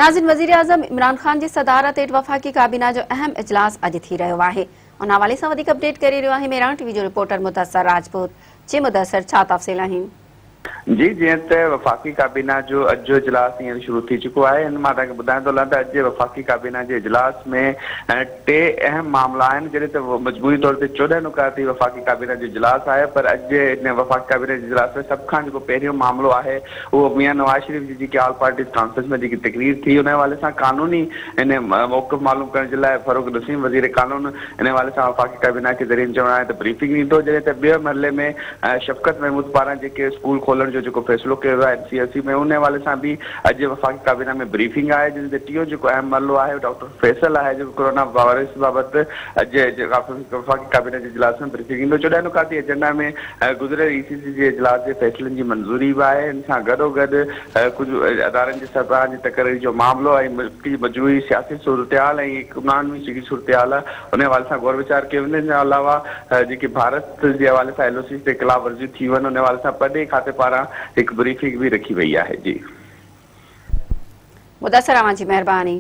ناظرين وزيراعظم عمران خان جي صدارت هيٺ وفاقي ڪابينا جو اهم اجلاس اڄ ٿي رهيو آهي ان حوالي سان وڌيڪ اپڊيٽ ڪري رهيو آهي مهراڻ ٽي وي جو رپورٽر مدثر راجپوت جي مدثر ڇا تفصيل آهن. جي جيئن ته وفاقي ڪابينا جو اڄ جو اجلاس هينئر شروع ٿي چڪو آهي ان مان توهان کي ٻڌايان ٿو هلان ته اڄ جي وفاقي ڪابينا جي اجلاس ۾ ٽي اهم معاملا آهن جڏهن ته مجموعي طور تي 14 نڪاتي وفاقي ڪابينا جو اجلاس آهي پر اڄ جي ان وفاقي ڪابينا جي اجلاس ۾ سڀ کان جيڪو پهريون معاملو آهي اهو ميان نواز شريف جي جيڪي آل پارٽيز ڪانفرنس ۾ جيڪي تقرير ٿي ان حوالي سان قانوني ان موقف معلوم ڪرڻ جي لاء فرخ نسيم وزير قانون ان حوالي سان وفاقي ڪابينا کي ذريعن چوڻ آهي ته بريفنگ ڏيندو جڏهن ته ٻئي مرحلي ۾ شفقت محمود پاران جيڪي اسڪول کولڻ جو جيڪو فيصلو ڪيو ويو آهي اين سي ايل سي ۾ ان حوالي سان به اڄ وفاقي ڪابينا ۾ بريفنگ آهي جڏهن ته ٽيون جيڪو اهم مرحلو آهي ڊاڪٽر فيصل آهي جيڪو ڪورونا وائرس بابت اڄ وفاقي ڪابينا جي اجلاس ۾ بريفنگ ڏيندو. 14 نڪاتي ايجنڊا ۾ گذريل اي سي سي جي اجلاس جي فيصلن جي منظوري به آهي. ان سان گڏوگڏ ڪجهه ادارن جي سربراهن جي تقرري جو معاملو ۽ ملڪ جي مجموعي سياسي صورتحال ۽ اڪنامي جيڪي صورتحال آهي ان حوالي سان غور ويچار ڪيو ويندو. ان کان علاوه جيڪي ڀارت جي حوالي سان ايل او سيز تي خلاف ورزيون ٿيون آهن ان حوالي سان پرڏيهي کاتي پاران هڪ بريفنگ به رکي وئي آهي. جي. مدثر اوهان جي مهرباني.